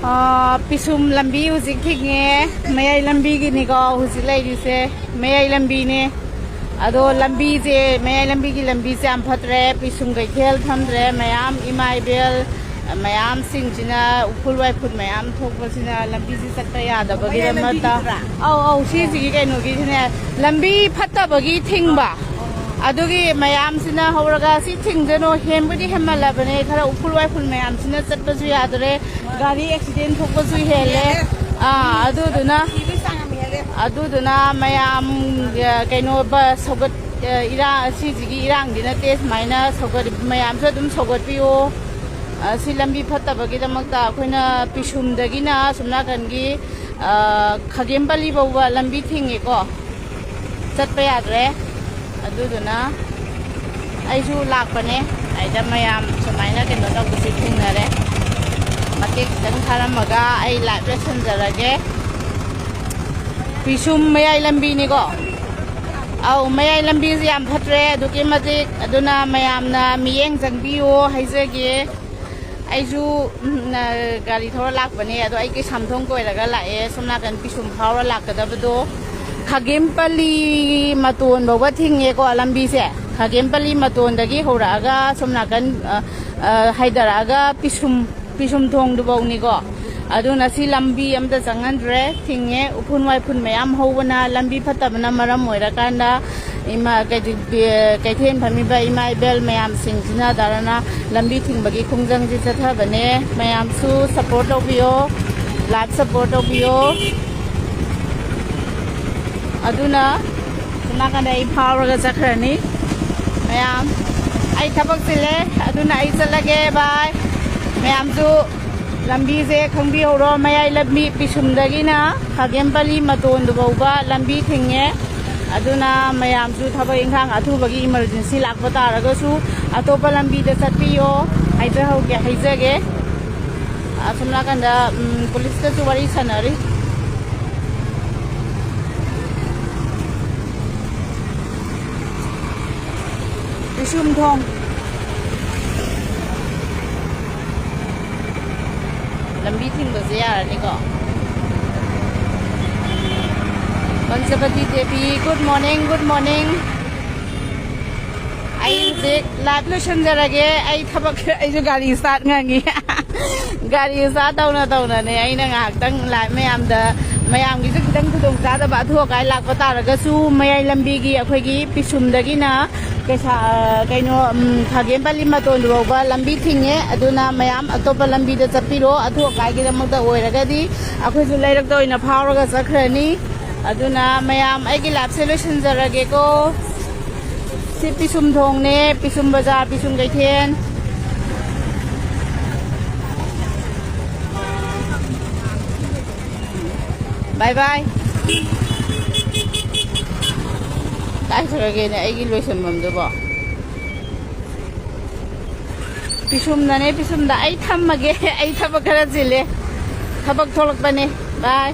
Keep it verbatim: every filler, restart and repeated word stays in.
ꯑꯥ, ꯄꯤꯁꯨꯝ ꯂꯝꯕꯤ ꯍꯧꯖꯤꯛ ꯊꯤꯡꯉꯦ꯫ ꯃꯌꯥꯏ ꯂꯝꯕꯤꯒꯤꯅꯤꯀꯣ ꯍꯧꯖꯤꯛ ꯂꯩꯔꯤꯁꯦ, ꯃꯌꯥꯏ ꯂꯝꯕꯤꯅꯦ꯫ ꯑꯗꯣ ꯂꯝꯕꯤꯁꯦ, ꯃꯌꯥꯏ ꯂꯝꯕꯤꯒꯤ ꯂꯝꯕꯤꯁꯦ ꯌꯥꯝ ꯐꯠꯇ꯭ꯔꯦ꯫ ꯄꯤꯁꯨꯝ ꯀꯩꯊꯦꯜ ꯐꯝꯗ꯭ꯔꯦ꯫ ꯃꯌꯥꯝ ꯏꯃꯥ ꯏꯕꯦꯜ ꯃꯌꯥꯝꯁꯤꯡꯁꯤꯅ, ꯎꯐꯨꯜ ꯋꯥꯏꯐꯨꯜ ꯃꯌꯥꯝ ꯊꯣꯛꯄꯁꯤꯅ ꯂꯝꯕꯤꯁꯤ ꯆꯠꯄ ꯌꯥꯗꯕꯒꯤꯗꯃꯛꯇ꯫ ꯑꯧ, ꯑꯧ, ꯁꯤꯁꯤꯒꯤ ꯀꯩꯅꯣꯒꯤꯁꯤꯅꯦ, ꯂꯝꯕꯤ ꯐꯠꯇꯕꯒꯤ ꯊꯤꯡꯕ꯫ ꯑꯗꯨꯒꯤ ꯃꯌꯥꯝꯁꯤꯅ ꯍꯧꯔꯒ, "ꯁꯤ ꯊꯤꯡꯖꯅꯣ, ꯍꯦꯟꯕꯨꯗꯤ ꯍꯦꯟꯃꯜꯂꯕꯅꯦ, ꯈꯔ ꯎꯐꯨꯜ ꯋꯥꯏꯐꯨꯜ ꯃꯌꯥꯝꯁꯤꯅ ꯆꯠꯄꯁꯨ ꯌꯥꯗ꯭ꯔꯦ, ꯒꯥꯔꯤ ꯑꯦꯛꯁꯤꯗꯦꯟ ꯊꯣꯛꯄꯁꯨ ꯍꯦꯜꯂꯦ"꯫ ꯑꯥ, ꯑꯗꯨꯗꯨꯅ, ꯑꯗꯨꯗꯨꯅ ꯃꯌꯥꯝ, ꯑ, ꯀꯩꯅꯣ, ꯕ-, ꯁꯧꯒꯠ-, ꯑ, ꯏꯔꯥꯡ, ꯁꯤꯁꯤꯒꯤ ꯏꯔꯥꯡꯗꯤ ꯅꯠꯇꯦ, ꯁꯨꯃꯥꯏꯅ ꯁꯧꯒꯠ-, ꯃꯌꯥꯝꯁꯨ ꯑꯗꯨꯝ ꯁꯧꯒꯠꯄꯤꯌꯣ꯫ ꯑ, ꯁꯤ ꯂꯝꯕꯤ ꯐꯠꯇꯕꯒꯤꯗꯃꯛꯇ ꯑꯩꯈꯣꯏꯅ ꯄꯤꯁꯨꯝꯗꯒꯤꯅ ꯑꯁꯣꯝ ꯅꯥꯀꯟꯒꯤ, ꯑ, ꯈꯥꯒꯦꯝꯄꯜꯂꯤ ꯐꯥꯎꯕ ꯂꯝꯕꯤ ꯊꯤꯡꯉꯦꯀꯣ꯫ ꯆꯠꯄ ꯌꯥꯗ꯭ꯔꯦ꯫ ꯑꯗꯨꯗꯨꯅ ꯑꯩꯁꯨ ꯂꯥꯛꯄꯅꯦ꯫ ꯑꯩꯗ ꯃꯌꯥꯝ ꯁꯨꯃꯥꯏꯅ ꯀꯩꯅꯣ ꯇꯧꯕꯁꯤ ꯊꯦꯡꯅꯔꯦ꯫ ꯃꯇꯦꯛ ꯈꯤꯇꯪ ꯊꯥꯔꯝꯃꯒ ꯑꯩ ꯂꯥꯏꯚ ꯂꯣꯏꯁꯤꯟꯖꯔꯒꯦ꯫ ꯄꯤꯁꯨꯝ ꯃꯌꯥꯏ ꯂꯝꯕꯤꯅꯤꯀꯣ꯫ ꯑꯧ, ꯃꯌꯥꯏ ꯂꯝꯕꯤꯁꯦ ꯌꯥꯝ ꯐꯠꯇ꯭ꯔꯦ ꯑꯗꯨꯛꯀꯤ ꯃꯇꯤꯛ꯫ ꯑꯗꯨꯅ ꯃꯌꯥꯝꯅ ꯃꯤꯠꯌꯦꯡ ꯆꯪꯕꯤꯌꯣ ꯍꯥꯏꯖꯒꯦ꯫ ꯑꯩꯁꯨ, ꯎꯝ, ꯅ-, ꯒꯥꯔꯤ ꯊꯧꯔ ꯂꯥꯛꯄꯅꯦ, ꯑꯗꯣ ꯑꯩ ꯀꯩꯁꯥꯝꯊꯣꯡ ꯀꯣꯏꯔꯒ ꯂꯥꯛꯑꯦ꯫ ꯁꯣꯝ ꯅꯥꯀꯟ ꯄꯤꯁꯨꯝ ꯐꯥꯎꯔ ꯂꯥꯛꯀꯗꯕꯗꯣ ꯈꯥꯒꯦꯝꯄꯜꯂꯤ ꯃꯇꯣꯟ ꯐꯥꯎꯕ ꯊꯤꯡꯉꯦꯀꯣ ꯂꯝꯕꯤꯁꯦ꯫ ꯈꯥꯒꯦꯝꯄꯜꯂꯤ ꯃꯇꯣꯟꯗꯒꯤ ꯍꯧꯔꯛꯑꯒ ꯁꯣꯝ ꯅꯥꯀꯟ, ꯑ, ꯑ, ꯍꯥꯏꯊꯔꯛꯑꯒ ꯄꯤꯁꯨꯝ, ꯄꯤꯁꯨꯝ ꯊꯣꯡꯗꯨꯐꯧꯅꯤꯀꯣ꯫ ꯑꯗꯨꯅ ꯁꯤ ꯂꯝꯕꯤ ꯑꯝꯇ ꯆꯪꯍꯟꯗ꯭ꯔꯦ, ꯊꯤꯡꯉꯦ꯫ ꯎꯐꯨꯟ ꯋꯥꯏꯐꯨꯟ ꯃꯌꯥꯝ ꯍꯧꯕꯅ, ꯂꯝꯕꯤ ꯐꯠꯇꯕꯅ ꯃꯔꯝ ꯑꯣꯏꯔꯀꯥꯟꯗ ꯏꯃꯥ, ꯀꯩ-, ꯀꯩꯊꯦꯜ ꯐꯝꯃꯤꯕ ꯏꯃꯥ ꯏꯕꯦꯜ ꯃꯌꯥꯝꯁꯤꯡꯁꯤꯅ ꯗꯥꯔꯅ ꯂꯝꯕꯤ ꯊꯤꯡꯕꯒꯤ ꯈꯣꯡꯖꯪꯁꯤ ꯆꯠꯊꯕꯅꯦ꯫ ꯃꯌꯥꯝꯁꯨ ꯁꯞꯄꯣꯔꯠ ꯇꯧꯕꯤꯌꯣ, ꯂꯥꯏꯚ ꯁꯞꯄꯣꯔꯠ ꯇꯧꯕꯤꯌꯣ꯫ ꯑꯗꯨꯅ ꯁꯣꯝ ꯅꯥꯀꯟꯗ ꯑꯩ ꯐꯥꯎꯔꯒ ꯆꯠꯈ꯭ꯔꯅꯤ꯫ ꯃꯌꯥꯝ, ꯑꯩ ꯊꯕꯛ ꯆꯤꯜꯂꯦ, ꯑꯗꯨꯅ ꯑꯩ ꯆꯠꯂꯒꯦ꯫ ꯕꯥꯏ꯫ ꯃꯌꯥꯝꯁꯨ ꯂꯝꯕꯤꯁꯦ ꯈꯪꯕꯤꯍꯧꯔꯣ, ꯃꯌꯥꯏ ꯂꯝꯕꯤ ꯄꯤꯁꯨꯝꯗꯒꯤꯅ ꯈꯥꯒꯦꯝꯄꯜꯂꯤ ꯃꯇꯣꯟꯗꯨ ꯐꯥꯎꯕ ꯂꯝꯕꯤ ꯊꯤꯡꯉꯦ꯫ ꯑꯗꯨꯅ ꯃꯌꯥꯝꯁꯨ ꯊꯕꯛ ꯏꯪꯈꯥꯡ ꯑꯊꯨꯕꯒꯤ ꯏꯃꯔꯖꯦꯟꯁꯤ ꯂꯥꯛꯄ ꯇꯥꯔꯒꯁꯨ ꯑꯇꯣꯞꯄ ꯂꯝꯕꯤꯗ ꯆꯠꯄꯤꯌꯣ ꯍꯥꯏꯖꯍꯧꯒꯦ, ꯍꯥꯏꯖꯒꯦ꯫ ꯑꯁꯣꯝ ꯅꯥꯀꯟꯗ, ꯎꯝ, ꯄꯨꯂꯤꯁꯀꯁꯨ ꯋꯥꯔꯤ ꯁꯥꯟꯅꯔꯤ꯫ ꯄꯤꯁꯨꯝ ꯊꯣꯡ꯫ ꯂꯝꯕꯤ ꯊꯤꯡꯕꯁꯦ ꯌꯥꯔꯅꯤꯀꯣ? ꯄꯟꯆꯕꯇꯤ Devi, good morning, good morning. ꯑꯩ ꯍꯧꯖꯤꯛ ꯂꯥꯏꯚ ꯂꯣꯏꯁꯤꯟꯖꯔꯒꯦ꯫ ꯑꯩ ꯊꯕꯛ, ꯑꯩꯁꯨ ꯒꯥꯔꯤ ꯁ꯭ꯇꯥꯔꯠ ꯉꯪꯉꯤ꯫ ꯒꯥꯔꯤ ꯁ꯭ꯇꯥꯔꯠ ꯇꯧꯅ ꯇꯧꯅꯅꯦ ꯑꯩꯅ ꯉꯥꯏꯍꯥꯛꯇꯪ ꯂꯥꯏꯚ ꯃꯌꯥꯝꯗ, ꯃꯌꯥꯝꯒꯤꯁꯨ ꯈꯤꯇꯪ ꯈꯨꯗꯣꯡꯆꯥꯗꯕ ꯑꯊꯨ ꯑꯀꯥꯏ ꯂꯥꯛꯄ ꯇꯥꯔꯒꯁꯨ, ꯃꯌꯥꯏ ꯂꯝꯕꯤꯒꯤ ꯑꯩꯈꯣꯏꯒꯤ ꯄꯤꯁꯨꯝꯗꯒꯤꯅ ꯀꯩꯁꯥ-, ꯀꯩꯅꯣ, ꯎꯝ, ꯈꯥꯒꯦꯝꯄꯜꯂꯤ ꯃꯇꯣꯟꯗꯨ ꯐꯥꯎꯕ ꯂꯝꯕꯤ ꯊꯤꯡꯉꯦ꯫ ꯑꯗꯨꯅ ꯃꯌꯥꯝ ꯑꯇꯣꯞꯄ ꯂꯝꯕꯤꯗ ꯆꯠꯄꯤꯔꯣ, ꯑꯊꯨ ꯑꯀꯥꯏꯒꯤꯗꯃꯛꯇ ꯑꯣꯏꯔꯒꯗꯤ꯫ ꯑꯩꯈꯣꯏꯁꯨ ꯂꯩꯔꯛꯇ ꯑꯣꯏꯅ ꯐꯥꯎꯔꯒ ꯆꯠꯈ꯭ꯔꯅꯤ꯫ ꯑꯗꯨꯅ ꯃꯌꯥꯝ, ꯑꯩꯒꯤ ꯂꯥꯏꯐꯁꯦ ꯂꯣꯏꯁꯤꯟꯖꯔꯒꯦꯀꯣ꯫ ꯁꯤ ꯄꯤꯁꯨꯝ ꯊꯣꯡꯅꯦ, ꯄꯤꯁꯨꯝ ꯕꯖꯥꯔ, ꯄꯤꯁꯨꯝ ꯀꯩꯊꯦꯜ꯫ ꯕꯥꯏ ꯕꯥꯏ꯫ ꯀꯥꯏ ꯆꯠꯈ꯭ꯔꯒꯦꯅꯦ ꯑꯩꯒꯤ ꯂꯣꯏꯁꯟꯐꯝꯗꯨꯕꯣ? ꯄꯤꯁꯨꯝꯗꯅꯦ, ꯄꯤꯁꯨꯝꯗ꯫ ꯑꯩ ꯊꯝꯃꯒꯦ, ꯑꯩ ꯊꯕꯛ ꯈꯔ ꯆꯤꯜꯂꯦ, ꯊꯕꯛ ꯊꯣꯛꯂꯛꯄꯅꯦ꯫ ꯕꯥꯏ꯫